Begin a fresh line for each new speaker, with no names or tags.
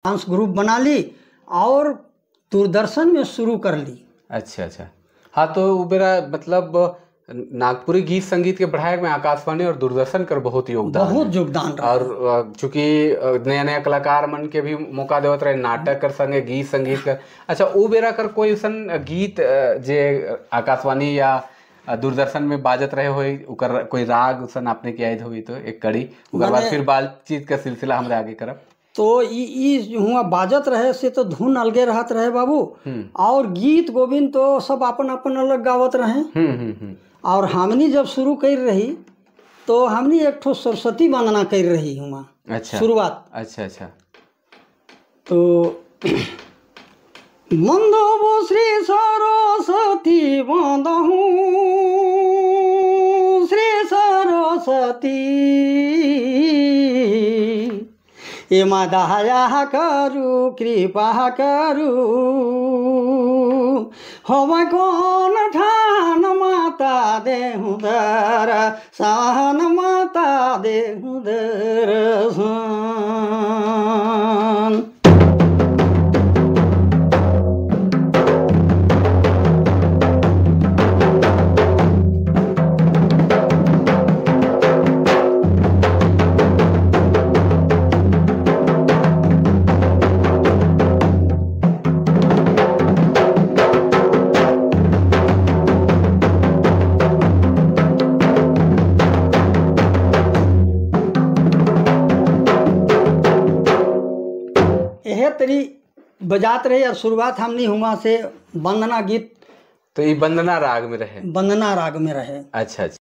Dance group बना ली और दूरदर्शन में शुरू कर ली।
अच्छा अच्छा, हाँ तो वो बेरा मतलब नागपुरी गीत संगीत के बढ़ाए में आकाशवाणी और दूरदर्शन कर बहुत योगदान,
बहुत योगदान रहा।
और चूंकि नया नया कलाकार मन के भी मौका देवत रहे नाटक कर संगे गीत संगीत कर। अच्छा, वो बेरा कर कोई अइसन गीत जे आकाशवाणी या दूरदर्शन में बाजत रहे होई, उकर कोई राग उसन आपने के याद होई तो एक कड़ी, उकर बाद फिर बातचीत का सिलसिला हमरे आगे करब।
तो ई हुआ बाजत रहे से तो धुन अलगे रहत रहे बाबू, और गीत गोविंद तो सब अपन अपन अलग गावत रहे। और हमनी जब शुरू कर रही तो हमनी एक ठो सरस्वती वंदना कर रही हुआ।
अच्छा,
शुरुआत।
अच्छा अच्छा,
तो वंदो श्री सरस्वती वंदहूँ श्री सरस्वती, ए मा दया करू कृपा करू, हम कौन ठान माता देहु दर सहन माता देहु दर्शन। तरी बजात रहे और शुरुआत हमने हुआ से वंदना गीत।
तो ये वंदना राग में रहे,
वंदना राग में रहे।
अच्छा अच्छा।